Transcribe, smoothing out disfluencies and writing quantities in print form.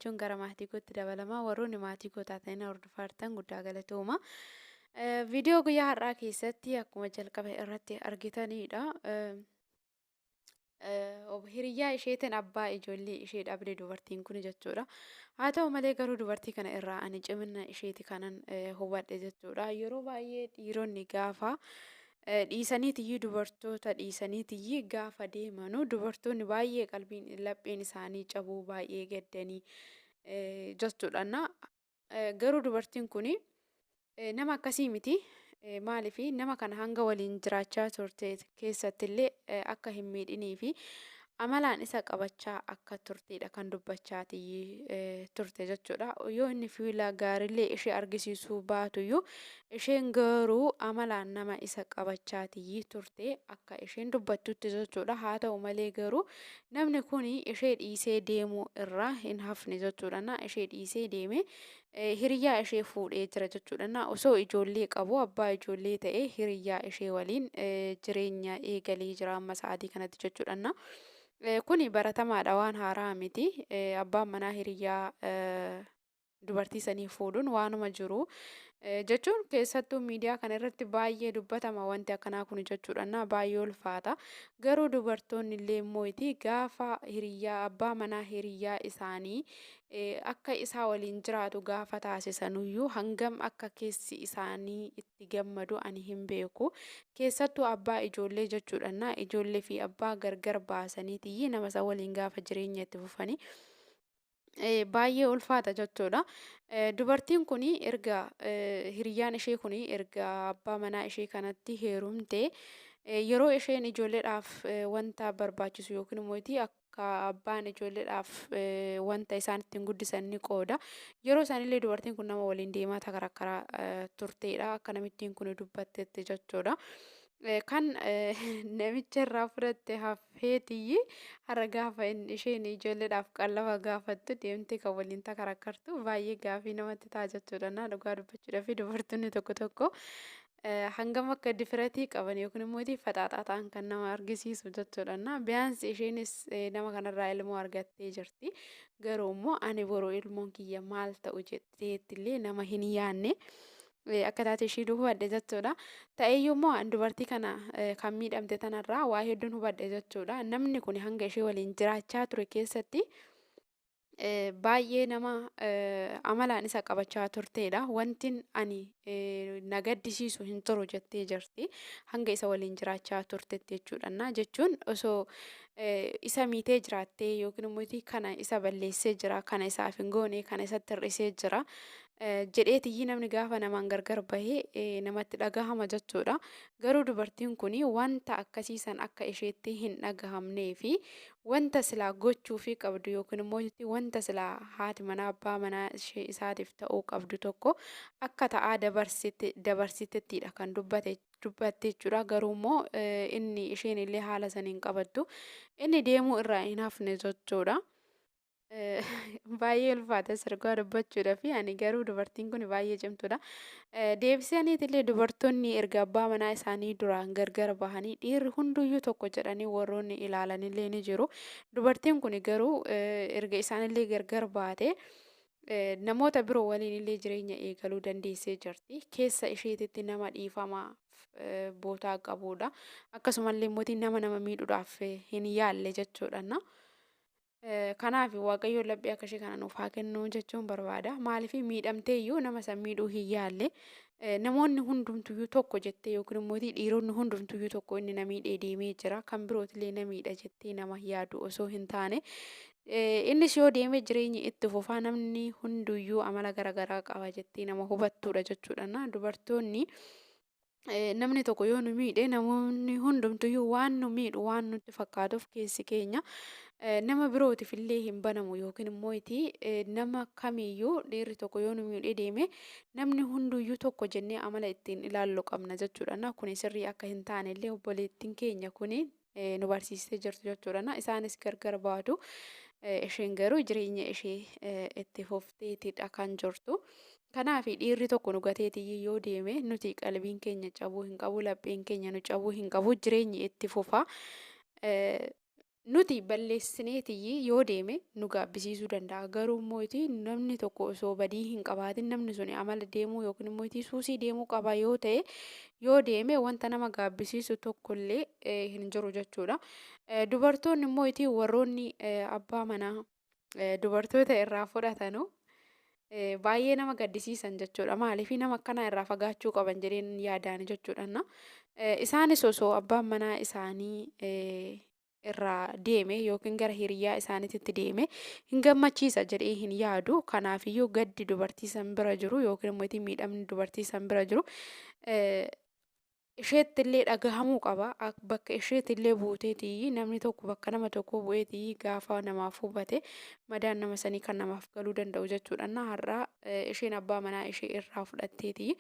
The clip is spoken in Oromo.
gochuun gara maatii kootti dabalamaa. Warroonni maatii koo taatanii na hordofaa jirtan guddaa galatooma. Viidiyoo guyyaa har'aa keessatti akkuma jalqaba irratti argitanidha. Hiriyyaa isheetiin abbaa ijoollee ishee dhabde dubartiin kun jechuudha. Haa ta'u malee garuu dubartii kana irraa ani cimina isheeti kanan hubadhe jechuudha. Yeroo baay'ee dhiironni gaafa dhiisaniitiyyuu dubartoota dhiisaniitiyyii gaafa deemanu dubartoonni baay'ee qalbiin lapheen isaanii cabuu baay'ee gaddanii jechuudha. Garuu dubartiin kun nama akkasii miti. Maaliif nama kana hanga waliin jiraachaa turte keessattillee akka hin miidhinii fi amalaan isa qabachaa akka turtedha kan dubbachaatii turte jechuudha. Yoo inni fuula gaariillee ishee argisiisuu baatuyyuu isheen garuu amalaan nama isa qabachaatii turte akka isheen dubbattutti jechuudha. Haa ta'u malee garuu namni kun ishee dhiisee deemuu irraa hin hafne jechuudha. Na ishee dhiisee deeme hiriyyaa ishee fuudhee jira jechuudha. Na osoo ijoollee qabu abbaa ijoollee ta'ee hiriyyaa ishee waliin jireenya eegalee jira amma sa'aatii kanatti jechuudha. Na kuni baratamaadha waan haaraa miti. Abbaan manaa hiriyyaa dubartii sanii fuudhuun waanuma jiru jechuun keessattuu miidiyaa kana irratti baay'ee dubbatama wanti akkanaa kun jechuudha na baay'ee ulfaata. Garuu dubartoonni illee immoo gaafa hiriyyaa abbaa manaa hiriyyaa isaanii akka isaa waliin jiraatu gaafa taasisanuyyuu hangam akka keessi isaanii itti gammadu ani hin beeku. Keessattuu abbaa ijoollee jechuudha na ijoollee fi abbaa gargar baasaniitiyyi nama isa waliin gaafa jireenya itti fufanii baay'ee ulfaata jechuudha. Dubartiin kun erga hiriyyaan ishee kun erga abbaa manaa ishee kanatti heerumte yeroo isheen ijoolleedhaaf wanta barbaachisu yookiin immoo akka abbaan ijoolleedhaaf wanta isaan ittiin guddisan ni qooda. Yeroo isaanillee dubartiin kun nama waliin deemaa takarakkaraa turteedha akka namittiin kun dubbattetti jechuudha. Kan namicha irraa fudhatte hafeetiyyi har'a gaafa isheen ijoolleedhaaf qallaba gaafattu deemtee kan waliin takarakkartu baay'ee gaafii namatti ta'a jechuudha. Na dhugaa dubbachuudhaaf dubartoonni tokko tokko hangam akka difiratii qaban yookiin immoo faxaaxaa ta'an kan nama argisiisu jechuudha. Na biyaansi isheenis nama kanarraa ilmoo argattee jirti. Garuu immoo ani boru ilmoon kiyya maal ta'u jetteettillee nama hin yaanne. Akka taate ishii hubadhe jechuudha. Ta'eyyuu immoo an dubartii kana kan miidhamte tanarraa waa hedduun hubadhe jechuudha. Namni kun hanga ishee waliin jiraachaa ture keessatti baay'ee nama amalaan isa qabachaa turteedha. Wantin ani na gaddisiisu hin turu jettee jirti. Hanga isa waliin jiraachaa turtetti jechuudha. Jechuun osoo isa miitee jiraattee yookiin immoo kana isa balleessee jira, kana isaaf hin goone, kana isatti hir'isee jira jedheetiyyi namni gaafa namaan gargar bahee namatti dhagahama jechuudha. Garuu dubartiin kun wanta akkasii san akka isheetti hin dhagahamnee fi wanta silaa gochuufii qabdu yookiin immoo wanta silaa haati manaa abbaa manaa ishee isaatiif ta'uu qabdu tokko akka ta'aa dabarsitettidha kan dubbate dubbatte jechuudha. Garuu immoo inni isheen illee haala saniin qabattu inni deemuu irraa hin hafne jechuudha. Baay'ee ulfaata sirgaa dubbachuudhaaf ani garuu dubartiin kun baay'ee cimtuudha. Deebisee aniitillee dubartoonni erga abbaa manaa isaanii duraan gargar bahanii dhiirri hunduyyuu tokko jedhanii warroonni ilaalanillee ni jiru. Dubartiin kun garuu erga isaanillee gargar baate namoota biroo waliin illee jireenya eegaluu dandeessee jirti. Keessa isheetitti nama dhiifamaaf bootaa qabuudha. Akkasumallee immoo nama nama miidhuudhaaf hin yaalle jechuudha. Kanaaf Waaqayyo laphee akka ishee kana nuuf haa kennu jechuun barbaada. Maaliif miidhamtee iyyuu nama san miidhuu hin yaalle. Namoonni hundumtuyyuu tokko jettee yookiin immoo dhiironni hundumtuyyuu tokko inni na miidhee deemee jira kan birootillee na miidha jettee nama yaadu osoo hin taane innis yoo deemee jireenyi itti fufaa namni hunduyyuu amala garaagaraa qaba jettee nama hubattuudha jechuudha. Dubartoonni namni tokko yoo nu miidhe namoonni hundumtuyyuu waan nu miidhu waan nutti fakkaatuuf keessi keenya nama birootiif illee hin banamu yookiin immoo iti nama kamiyyuu dhiirri tokko yoo nu miidhee deeme namni hunduyyuu tokko jennee amala ittiin ilaallu qabna jechuudha. Na kuni sirrii akka hin taane illee obboleettiin keenya kuni nu barsiistee jirtu jechuudha. Na isaanis gargar baatu isheen garuu jireenya ishee itti fufteetidha kan jirtu. Kanaaf dhiirri tokko nu gateetiyyi yoo deeme nuti qalbiin keenya cabuu hin qabu, lapheen keenya nu cabuu hin qabu, jireenyi itti fufa. Nuti balleessineetiyyi yoo deeme nu gaabbisiisuu danda'a. Garuu immoo namni tokko osoo badii hin qabaatin namni suni amala deemuu yookiin immoo suusii deemuu qaba yoo ta'e yoo deeme wanta nama gaabbisiisu tokkollee hin jiru jechuudha. Dubartoonni immoo warroonni abbaa manaa dubartoota irraa fudhatanu baay'ee nama gaddisiisan jechuudha. Maaliif nama akkanaa irraa fagaachuu qaban jedheen yaadaan jechuudha. Isaanis osoo abbaan manaa isaanii irraa deeme yookiin gara hiriyaa isaaniititti deeme hin gammachiisa jedhee hin yaadu. Kanaafiyyuu gaddi dubartii san bira jiru yookiin immoo miidhamni dubartii san bira jiru isheetti illee dhagahamuu qaba. Bakka isheetti illee buuteetii namni tokko bakka nama tokkoo bu'eetii gaafa namaaf hubate madaan nama sanii kan namaaf galuu danda'u jechuudha. Har'a isheen abbaa manaa ishee irraa fudhatteetii.